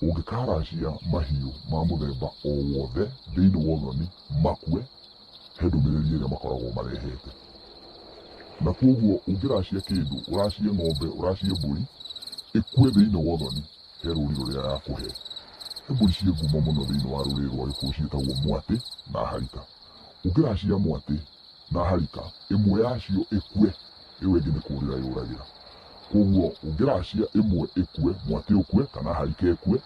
Ũngĩkaracia mahiũ ma mũthemba o wothe thĩinĩ wa ũthoni makue, he ndũmĩrĩri ĩrĩa makoragwo marehete. Na kwoguo ũngĩracia kĩndũ, ũracie ng'ombe, ũracie mbũri, ĩkue thĩinĩ wa ũthoni, he rũri rũrĩa yakũhe. He mbũri ciĩ ngumo mũno thĩinĩ wa rũrĩrĩ rwa Gĩkũyũ ciĩtagwo mwatĩ na harika. Ũngĩracia mwatĩ na harika, ĩmwe yacio ĩkue, ĩyo ĩngĩ nĩ kũũrĩra yũragĩra. Kwoguo ũngĩracia ĩmwe ĩkue, mwatĩ ũkue kana harika ĩkue,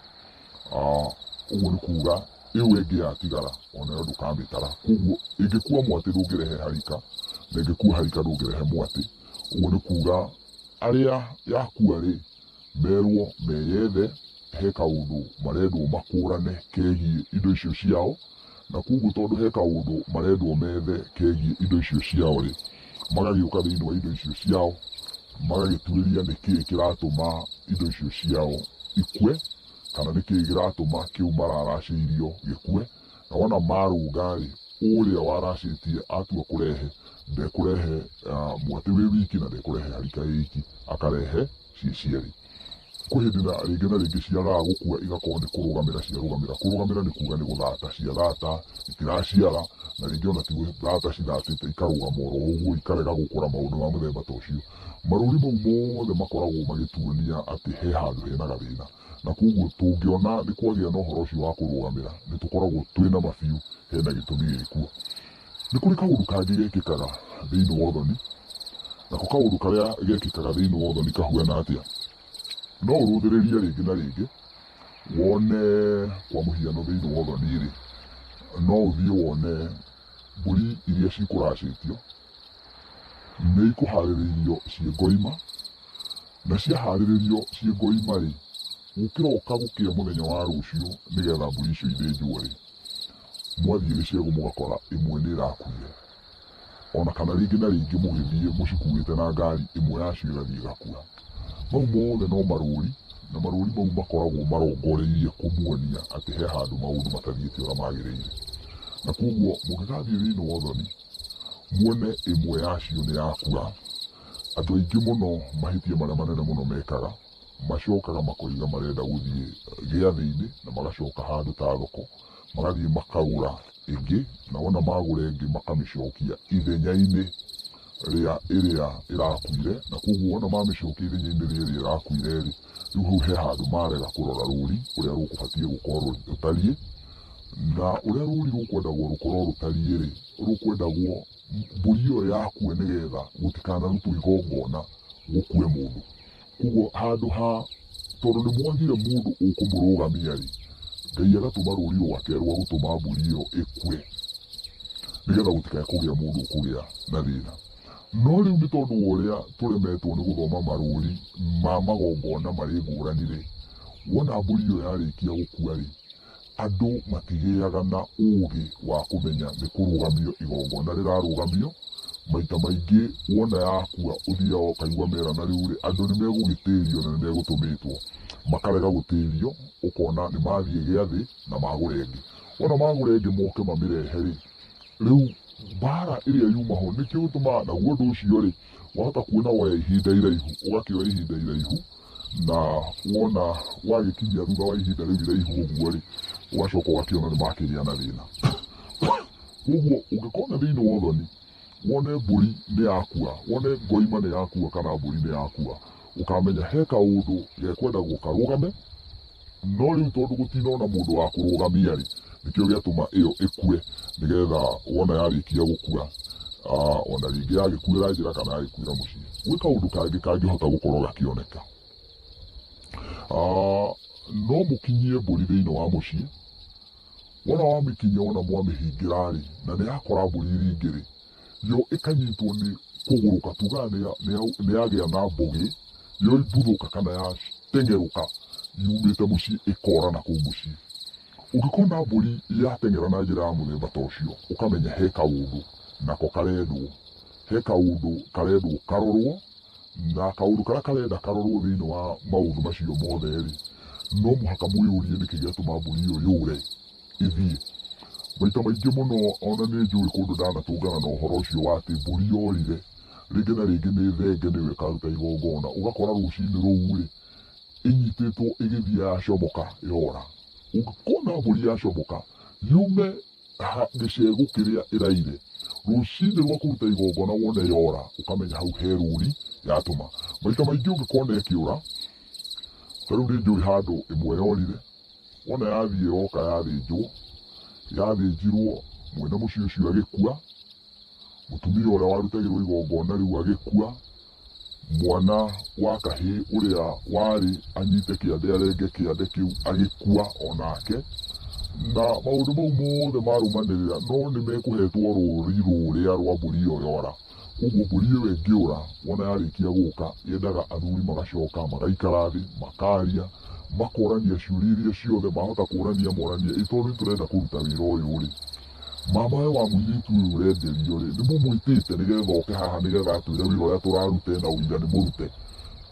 ũguo nĩ kuga ĩyo ĩngĩ yatigara onayo ndũkamĩtara. Kwoguo ĩngĩkua mwatĩ ndũngĩrehe harika, na ĩngĩkua harika ndũngĩrehe mwatĩ. Ũguo nĩ kuga arĩa yakua rĩ, merwo meyethe, he kaũndũ marendwo makũrane kegiĩ indo icio ciao, na kwoguo tondũ he kaũndũ marendwo methe kegiĩ indo icio ciao rĩ, magagĩũka thĩinĩ wa indo icio ciao, magagĩtuĩria nĩkĩĩ kĩratũma indo icio ciao ikue, kana nĩkĩĩ kĩratũma kĩu mararacĩirio gĩkue. Na wona marũnga rĩ, ũrĩa waracĩtie atua kũrehe, ndekũrehe mwatĩ wĩ wiki na ndekũrehe harika ĩ iki, akarehe ciĩ cierĩ. Kwĩ hĩndĩ na rĩngĩ na rĩngĩ ciagaga gũkua igakorwo nĩ kũrũgamĩra ciarũgamĩra. Kũrũgamĩra nĩ kuga nĩ gũthata ciathata, itiraciara, na rĩngĩ ona ti gũthata cithatĩte, ikarũgama oro ũguo, ikarega gũkũra, maũndũ ma mũthemba ta ũcio. Marũri mau mothe makoragwo magĩtuonia atĩ he handũ hena gathĩna. Na kwoguo tũngĩona nĩ kwagĩa na ũhoro ũcio wa kũrũgamĩra, nĩ tũkoragwo twĩna ma biũ hena gĩtũmi gĩkuo. Nĩ kũrĩ kaũndũ kangĩ gekĩkaga thĩinĩ wa ũthoni, nako kaũndũ karĩa gekĩkaga thĩinĩ wa ũthoni kahuana atĩa? No ũrũthĩrĩrie rĩngĩ na rĩngĩ wone kwa mũhiano thĩinĩ wa ũthoni rĩ, no ũthiĩ wone mbũri iria cikũracĩtio nĩ ikũharĩrĩirio ciĩ ngoima, na ciaharĩrĩrio ciĩ ngoima rĩ, gũkĩroka gũkĩa mũthenya wa rũciũ nĩgetha mbũri icio ithĩnjwo rĩ, mwathiĩ gĩcegũ mũgakora ĩmwe nĩ ĩrakuire. Ona kana rĩngĩ na rĩngĩ mũgĩthiĩ mũcikuĩte na ngari ĩmwe yacio ĩgathiĩ ĩgakua. Mau mothe no marũri, na marũri mau makoragwo marongoreirie kũmuonia atĩ he handũ maũndũ matathiĩte ũrĩa magĩrĩire. Na kwoguo mũngĩgathiĩ thĩinĩ wa ũthoni, muone ĩmwe yacio nĩ yakua, andũ aingĩ mũno mahĩtia marĩa manene mũno mekaga, macokaga makoiga marenda gũthiĩ gĩathĩ-inĩ na magacoka handũ ta thoko, magathiĩ makagũra ĩngĩ, na wona magũra ĩngĩ makamĩcokia ithenya-inĩ rĩa ĩrĩa ĩrakuire, na kwoguo wona mamĩcokia ithenya-inĩ rĩa ĩrĩa ĩrakuire rĩ, rĩu hau he handũ marega kũrora rũri ũrĩa rũkũbatiĩ gũkorwo rũtariĩ, na ũrĩa rũri rũkwendagwo rũkorwo rũtariĩ rĩ, rũkwendagwo mbũri ĩyo yakue nĩgetha gũtikanarutwo igongona gũkue mũndũ. Koguo handũ ha tondũ nĩ mwagire mũndũ ũkũmũrũgamia rĩ, Ngai agatũma rũri rwake rwa gũtũma mbũri ĩyo ĩkue nĩgetha gũtikae kũgĩa mũndũ ũkũgĩa na thĩna. No rĩu nĩ tondũ wa ũrĩa tũremetwo nĩ gũthoma marũri ma magongona marĩ ngũrani rĩ, wona mbũri ĩyo yarĩkia gũkua rĩ, andũ matigĩaga na ũgĩ wa kũmenya nĩ kũrũgamio igongona rĩrarũgamio. Maita maingĩ wona yakua ũthiaga ũkaigua merana rĩu rĩ, andũ nĩ megũgĩtĩrio na nĩ megũtũmĩtwo, makarega gũtĩrio, ũkona nĩ mathiĩ gĩathĩ na magũra ĩngĩ. Wona magũra ĩngĩ moke mamĩrehe rĩ, rĩu mbara ĩrĩa yuma ho nĩkĩo gĩtũmaga, naguo ũndũ ũcio rĩ, wahota kuona woya ihinda iraihu, ũgakĩoya ihinda iraihu, na wona wagĩkinyia thutha wa ihinda rĩu iraihu ũguo rĩ, ũgacoka ũgakĩona nĩ makĩgĩa na thĩna. Koguo ũngĩkona thĩinĩ wa ũthoni, wone mbũri nĩ yakua, wone ngoima nĩ yakua kana mbũri nĩ yakua, ũkamenya he kaũndũ gekwendagwo karũgame, no rĩu tondũ gũtinona mũndũ wa kũrũgamia rĩ, nĩkĩo gĩatũma ĩyo ĩkue, nĩgetha wona yarĩkia gũkua, ona rĩngĩ yagĩkuĩra njĩra kana yagĩkuĩra mũciĩ. Gwĩ kaũndũ kangĩ kangĩhota gũkorwo gakĩoneka. No mũkinyie mbũri thĩinĩ wa mũciĩ, wona wamĩkinyia wona mwamĩhingĩra rĩ, na nĩ yakora mbũri iria ingĩ rĩ, yo ĩkanyitwo nĩ kũgũrũka, tugaga nĩ yagĩa na mbũgĩ, yoimbuthũka kana yateng'erũka yumĩte mũciĩ ĩkora na kũu mũciĩ. Ũngĩkona mbũri yateng'era na njĩra ya mũthemba ta ũcio, ũkamenya he kaũndũ nako karendwo, he kaũndũ karendwo karorwo, na kaũndũ karĩa karenda karorwo thĩinĩ wa maũndũ macio mothe rĩ, no mũhaka mwĩyũrie nĩkĩ gĩatũma mbũri ĩyo yũre ĩthiĩ. Maita maingĩ mũno ona nĩ njũĩ kũndũ ndanatũngana na ũhoro ũcio wa atĩ mbũri yorire, rĩngĩ na rĩngĩ nĩ thenge nĩyo ĩkaruta igongona, ũgakora rũcinĩ rũu rĩ, ĩnyitĩtwo ĩgĩthiĩ yacomoka yora. Ũngĩkona mbũri yacomoka yume gĩcegũ kĩrĩa ĩraire, rũcinĩ rwa kũruta igongona wone yora, ũkamenya hau he rũri yatũma. Maita maingĩ ũngĩkona ĩkĩũra, ta rĩu nĩ njũĩ handũ ĩmwe yorire, wona yathiĩ yoka yathĩnjwo, yathĩnjirwo mwene mũciĩ ũcio agĩkua, mũtumia ũrĩa warutagĩrwo igongona rĩu agĩkua, mwana wa kahĩĩ ũrĩa warĩ anyite kĩande arenge kĩande kĩu agĩkua onake, na maũndũ mau mothe marũmanĩrĩra no nĩ mekũhetwo rũri rũrĩa rwa mbũri ĩyo yora. Koguo mbũri ĩyo ĩngĩũra, wona yarĩkia gũka, yendaga athuri magacoka magaikara thĩ, makaria, makorania ciũria iria ciothe mahota kũrania moranie, ĩ tondũ nĩ tũrenda kũruta wĩra ũyũ rĩ, mama we wa mũirĩtu ũyũ ũrenderio rĩ, nĩ mũmwĩtĩte nĩgetha oke haha nĩgetha atwĩre wĩra ũrĩa tũraruta ena ũira nĩ mũrute,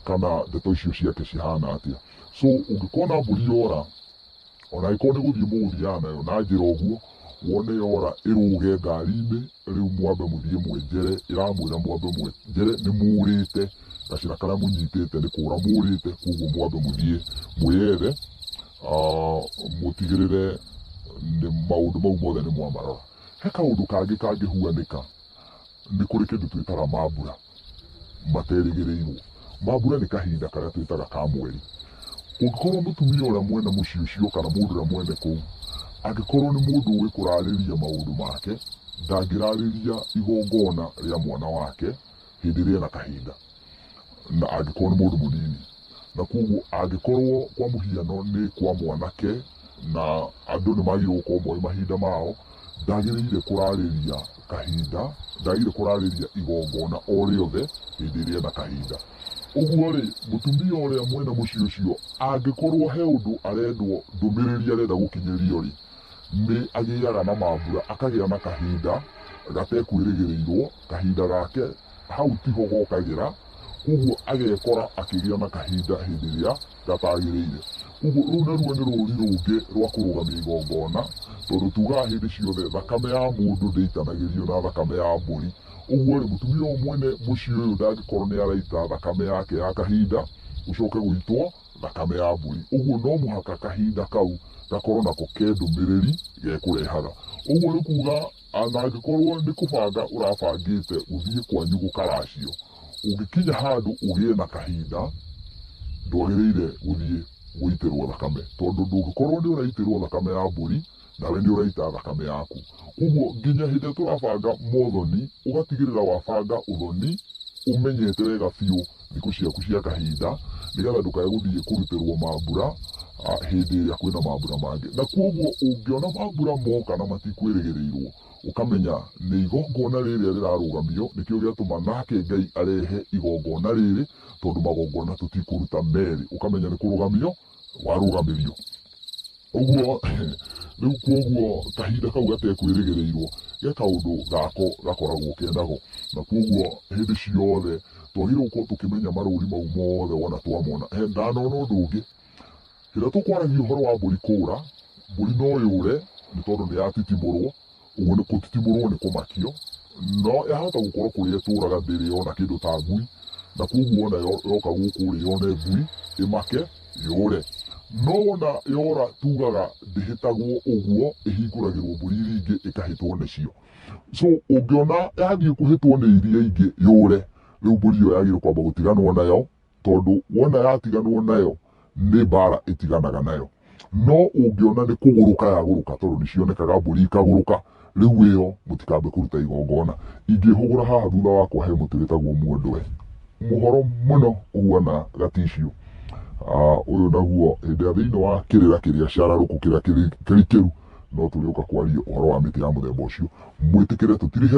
kana ndeto icio ciake cihana atĩa. So ũngĩkona mbũri yora, ona angĩkorwo nĩ gũthiĩ mũgũthiaga nayo na njĩra ũguo, wone yora ĩrũge ngari-inĩ, rĩu mwambe mũthiĩ mwenjere, ĩramwĩra mwambe mwenjere nĩ mũrĩte, gacĩra karĩa mũnyitĩte nĩ kũra mũrĩte, koguo mwambe mũthiĩ mwĩyethe, mũtigĩrĩre nĩ maũndũ mau mothe nĩ mwamarora. He kaũndũ kangĩ kangĩhuanĩka, nĩ kũrĩ kĩndũ twĩtaga mambura materĩgĩrĩirwo. Mambura nĩ kahinda karĩa twĩtaga ka mweri. Ũngĩkorwo mũtumia ũrĩa mwene mũciĩ ũcio kana mũndũ ũrĩa mwene kũu, angĩkorwo nĩ mũndũ ũĩ kũrarĩria maũndũ make, ndangĩrarĩria igongona rĩa mwana wake hĩndĩ ĩrĩa ena kahinda, na angĩkorwo nĩ mũndũ mũnini. Na koguo angĩkorwo kwa mũhiano nĩ kwa mwanake na andũ nĩ magĩrĩirwo gũkorwo moĩ mahinda mao, ndagĩrĩire kũrarĩria kahinda, ndagĩrĩire kũrarĩria igongona o rĩothe hĩndĩ ĩrĩa ena kahinda. Ũguo rĩ, mũtumia ũrĩa mwene mũciĩ ũcio angĩkorwo he ũndũ arendwo, ndũmĩrĩri arenda gũkinyĩrio rĩ, nĩ agĩaga na mambura, akagĩa na kahinda gatekwĩrĩgĩrĩirwo, kahinda gake hau tiho gokagĩra, koguo agekora akĩgĩa na kahinda hĩndĩ ĩrĩa gatagĩrĩire. Koguo rũu naruo nĩ rũri rũngĩ rwa kũrũgamia igongona, tondũ tugaga hĩndĩ ciothe thakame ya mũndũ ndĩitanagĩrio na thakame ya mbũri. Ũguo rĩ, mũtumia ũyũ mwene mũciĩ ũyũ ndangĩkorwo nĩ araita thakame yake ya kahinda, gũcoke gũitwo thakame ya mbũri. Ũguo no mũhaka kahinda kau gakorwo nako ke ndũmĩrĩri gekũrehaga. Ũguo nĩ kuga ona angĩkorwo nĩ kũbanga ũrabangĩte gũthiĩ kwanyu gũkaracio, ũngĩkinya handũ ũgĩe na kahinda, ndwagĩrĩire gũthiĩ gũitĩrwo thakame, tondũ ndũngĩkorwo nĩ ũraitĩrwo thakame ya mbũri nawe nĩ ũraita thakame yaku. Koguo nginya hĩndĩ ĩrĩa tũrabanga mothoni, ũgatigĩrĩra wabanga ũthoni ũmenyete wega biũ thikũ ciaku cia kahinda, nĩgetha ndũkae gũthiĩ kũrutĩrwo mambura hĩndĩ ĩrĩa kwĩna mambura mangĩ. Na koguo ũngĩona mambura moka na matikwĩrĩgĩrĩirwo, ũkamenya nĩ igongona rĩrĩa rĩrarũgamio, nĩkĩo gĩatũma nake Ngai arehe igongona rĩrĩ, tondũ magongona tũtikũruta merĩ, ũkamenya nĩ kũrũgamio warũgamĩrio. Ũguo rĩu koguo kahinda kau gatekwĩrĩgĩrĩirwo ge kaũndũ gako gakoragwo kenako, na koguo hĩndĩ ciothe twagĩrĩirwo gũkorwo tũkĩmenya marũri mau mothe wona twamona. He ndanona ũndũ ũngĩ, hĩndĩ ĩrĩa tũkwaragia ũhoro wa mbũri kũra, mbũri no yũre nĩ tondũ nĩ yatitimũrwo, ũguo nĩ kũtitimũrwo nĩ kũmakio, no yahota gũkorwo kũrĩa ĩtũraga ndĩrĩ yona kĩndũ ta ngui, na koguo ona yoka gũkũ rĩ yone ngui ĩmake yũre. No wona yora tugaga ndĩhĩtagwo ũguo, ĩhingũragĩrwo mbũri iria ingĩ ĩkahĩtwo nĩcio. So ũngĩona yathiĩ kũhĩtwo nĩ iria ingĩ yũre, rĩu mbũri ĩyo yagĩrĩirwo kwamba gũtiganwo nayo, tondũ wona yatiganwo nayo nĩ mbara ĩtiganaga nayo. No ũngĩona nĩ kũgũrũka yagũrũka, tondũ nĩ cionekaga mbũri ikagũrũka, rĩu ĩyo mũtikambe kũruta igongona. Ingĩhũgũra haha thutha wakwa he mũtĩ wĩtagwo muondoe, mũhoro mũno ũhuana gaticiũ. Ũyũ naguo hĩndĩ ĩrĩa thĩinĩ wa kĩrĩra kĩrĩa cararũkũ kĩrĩa kĩrikĩru, no tũrĩũka kwaria ũhoro wa mĩtĩ ya mũthemba ũcio. Mwĩtĩkĩre tũtirĩhe.